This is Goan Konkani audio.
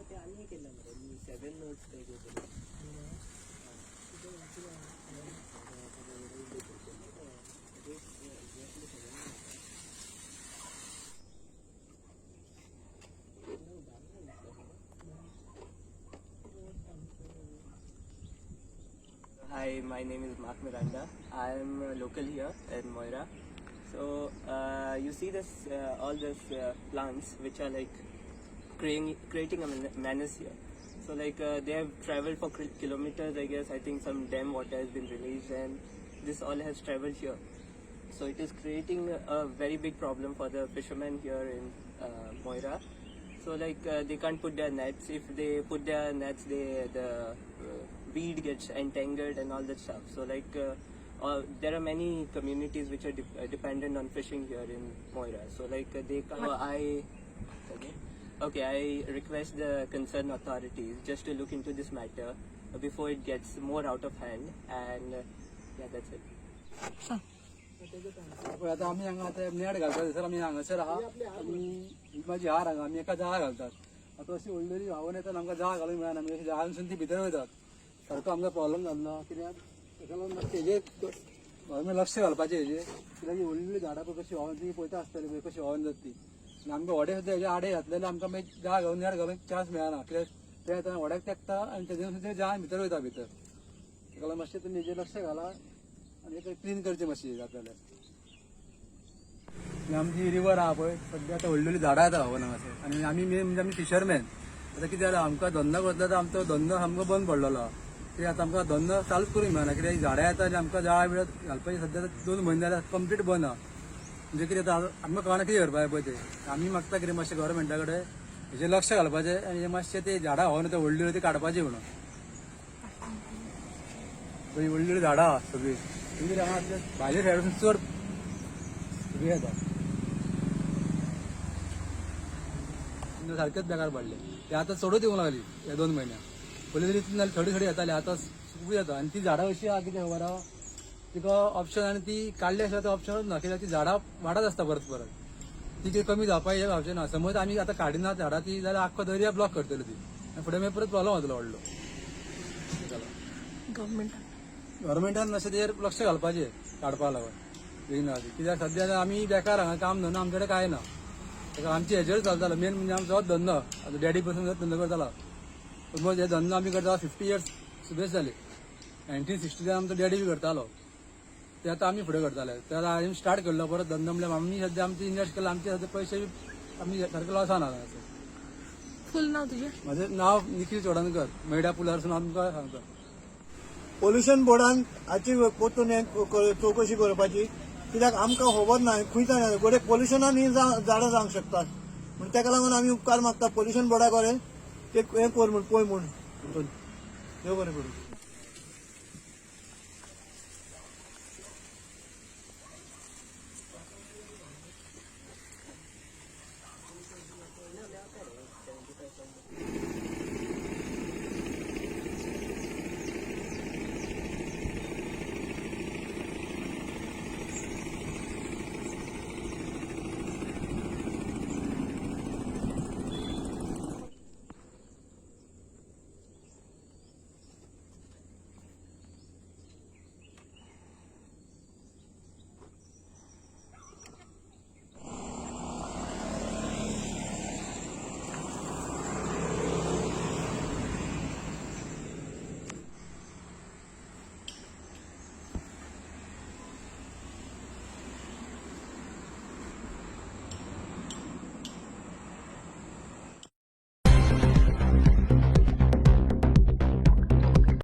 ते आनी केला मरे सेवन नोट्स ते घेतले. Hi, my name is Mark Miranda. I am a local here in Moira. So you see this all this plants which are like creating a menace here. So like they have traveled for kilometers, I guess. I think some dam water has been released, and this all has traveled here. So it is creating a very big problem for the fishermen here in Moira. So like they can't put their nets. If they put their nets, the weed gets entangled and all that stuff. So like there are many communities which are dependent on fishing here in Moira. So like they can't. I okay. Okay, I request the concerned authorities just to look into this matter before it gets more out of hand. And yeah, that's it. पळय आतां आमी हांगा आतां नेट घालतात थंयसर आमी हांगासर आहा आनी ही माझी हार हांगा आमी एका जाळ घालतात. आतां अशी व्हडली व्हांवून येतात, आमकां जाळ घालूंक मेळना, आमी अशी जाळानसून ती भितर वयतात. सारको आमकां प्रॉब्लम जाल्लो कित्याक तेका लागून मातशें हेजेर गव्हर्मेंट लक्ष घालपाचें हेजेर, कित्याक ही व्हडली झाडां पळय कशी व्हांवून ती पळयता आसतली पळय कशी व्हांवून जाता ती. आनी आमकां व्हडें सुद्दां हेजे आडे घातले जाल्यार आमकां मागीर जाळ घालून नेट घालूंक चान्स मेळना, कित्याक ते आतां व्हड्याक तेंकता आनी तेजे ते जाळ भितर वयता भितर. तेका लागून मातशें तुमी हेजेर लक्ष घाला आनी क्लीन करचें मातशें जाता जाल्यार. आनी आमची रिवर आहा पळय सद्या आतां व्हडली व्हडली झाडां येता व्हांवून हांगासर. आनी आमी मेन म्हणजे आमी फिशरमॅन. आतां कितें जालां, आमकां धंदो करतलो जाल्यार आमचो धंदो सामको बंद पडलेलो आहा. कित्याक आतां आमकां धंदो चालूच करूंक मेळना, कित्याक ही झाडां येता आनी आमकां जाळ बिळ घालपाची सद्या आतां 2 म्हयने जाल्यार कंप्लीट बंद आहा. म्हणजे कितें आतां आमकां कळना कितें करपाचें पळय तें. आमी मागता कितें मातशें गव्हर्मेंटा कडेन हेजेर लक्ष घालपाचें आनी हें मातशें ते झाडां व्हांवून येता व्हडली व्हडली ती काडपाची म्हणून. ही व्हडली व्हडली झाडां आहा सगळीं, ती कितें हांगा भायले सायडून चड सगळीं येता, सारकेच बेकार पडले ते. आतां चडूच येवंक लागली ह्या 2 म्हयन्याक. पयलीं तरी इतली नासली, थोडी थोडी येताली, आतां खूब येता. आनी ती झाडां अशी आहा कितें खबर आहा, तिका ऑप्शन आनी ती काडली आसल्यार ते ऑप्शनूच ना, कित्याक ती झाडां वाडत आसता परत परत. ती कितें कमी जावपाक हें जावचें ना. समज आमी आतां काडिना झाडां ती जाल्यार आख्खो दर्या ब्लॉक करतली ती आनी फुडें मागीर परत प्रॉब्लम जातलो व्हडलो तेका लागून. गव्हर्मेंटान गव्हर्मेंटान मातशें तेजेर लक्ष घालपाचें काडपा लागून बेगीन आदी, कित्याक सद्या आतां आमी बेकार हांगा, काम धंदो आमचे कडेन कांय ना. तेका आमचे हेजेर चलतालो मेन म्हणजे आमचो होच धंदो. आतां डॅडी पासून होच धंदो करतालो. ऑलमोस्ट हे धंदो आमी करता 50 इयर्स सुबेज जाले. 1960 आमचो डॅडी बी करतालो, ते आतां आमी फुडें करताले. ते आतां हांवें स्टार्ट केल्लो परत धंदो, म्हणल्यार आमी सद्या आमचे इन्वेस्ट केला, आमचे सद्या पयशे बी आमी सारके लॉसान आहा हांगासर. फुल नाव तुजें? म्हजें नांव निखील चोडणकर, मेड्या पुलारसून आमकां सांगता. पोल्युशन बोर्डान हाची परतून हें चवकशी करपाची, कित्याक आमकां खबर ना खंय जाय घडये पोल्युशनान ही झाडां जावंक शकतात म्हण. तेका लागून आमी उपकार मागता पोल्युशन बोर्डा कडेन ते हें कर म्हूण, पळय म्हूण. देव बरें करूं.